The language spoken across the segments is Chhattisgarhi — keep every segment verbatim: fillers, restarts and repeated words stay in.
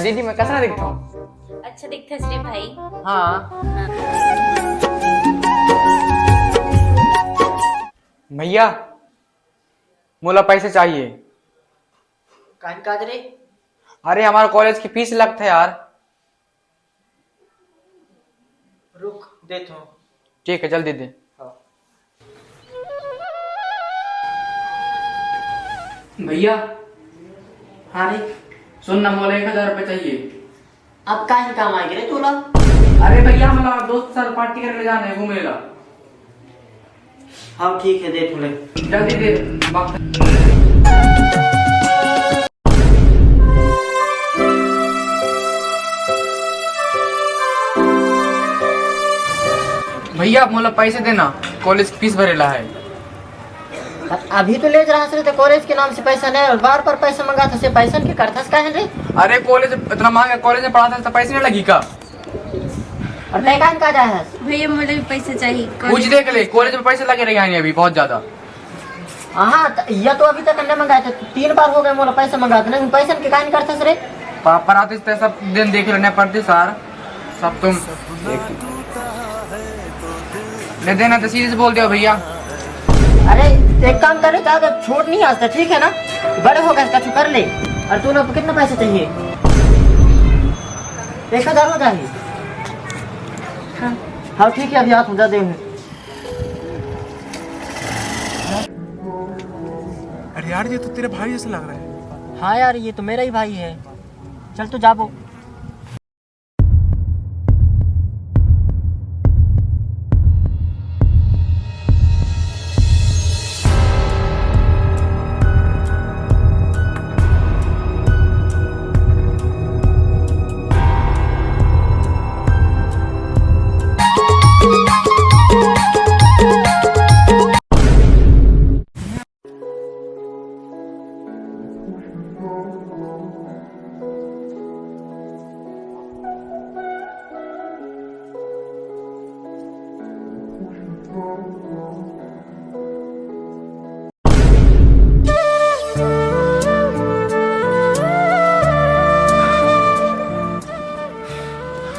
दीदी, मैं कैसा दिखता हूँ? अच्छा दिखते रे भाई। हाँ। भैया, मोला पैसे चाहिए। कान काज रे? अरे, हमारा कॉलेज की फीस लगता है यार। रुक, देथों। ठीक है, जल्दी दे। हाँ। भैया। हाँ रे। सुन ना, मोला एक हजार रुपये चाहिए। अब काहे काम आए रे तोला? अरे भैया, हमारा दोस्त साथ पार्टी करने जाना है, घूमेला। हाँ ठीक है, देथों ले। जल्दी दे। भैया, मोला पैसे देना, कॉलेज की फीस भरेला है। अभी तो लेज रहा रे, तो कॉलेज के नाम से पैसा नहीं, और बार बार पैसा मंगाथस, पैसा के करथस काहे रे? अरे, कॉलेज इतना महंगा, कॉलेज में पढ़ाथस तो पैसे नहीं लगी का? और तैं काहे का जाए हस? भैया, मोला भी पैसा चाहिए। कुछ देख ले, कॉलेज में पैसे लगे रहे हैं अभी बहुत ज्यादा। हाँ, त-, ये तो अभी तक नहीं मंगाए थे, तीन बार हो गए मोला पैसा मंगाते, नहीं पैसा के काहे नहीं करथस रे? पापा रहते तो सब दिन देख लेने पड़ते सर, सब तुम। ले देना तो सीधे से बोल दो भैया। अरे, एक काम करे, ज्यादा छोट नहीं आज तक, ठीक है ना? बड़े हो गए, कछु कर ले। और तू ना, कितना पैसा चाहिए? एक हजार हो जाए। हाँ, ठीक है, अभी आथों, जा दे। अरे यार, ये तो तेरे भाई जैसा लग रहा है। हाँ यार, ये तो मेरा ही भाई है। चल, तू जाबो।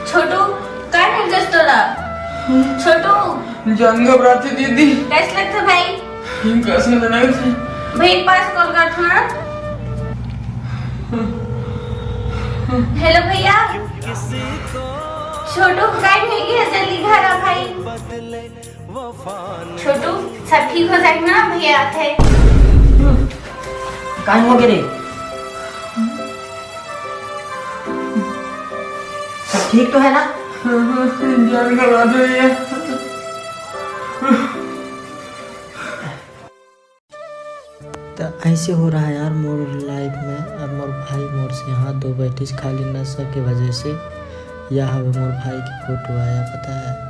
छोटू, काय मिल गस तोला? छोटू। जान घबराथे दीदी। कैसे लगथे भाई? कैसे लगथे? भाई पास कॉल कर थोड़ा। हेलो भैया। छोटू, काय मिल गया? जल्दी घर आ भाई। छोटू, सब ठीक हो जाएगा ना? भैया आते हैं। काय हो गया रे? सब ठीक तो है ना? जान घबरा दो ये। त ऐसे हो रहा है यार मोर लाइफ में। अब मोर भाई मोर से हाथ धो बैठिस खाली नशा के वजह से। या हवे मोर भाई की फोटो आया, पता है?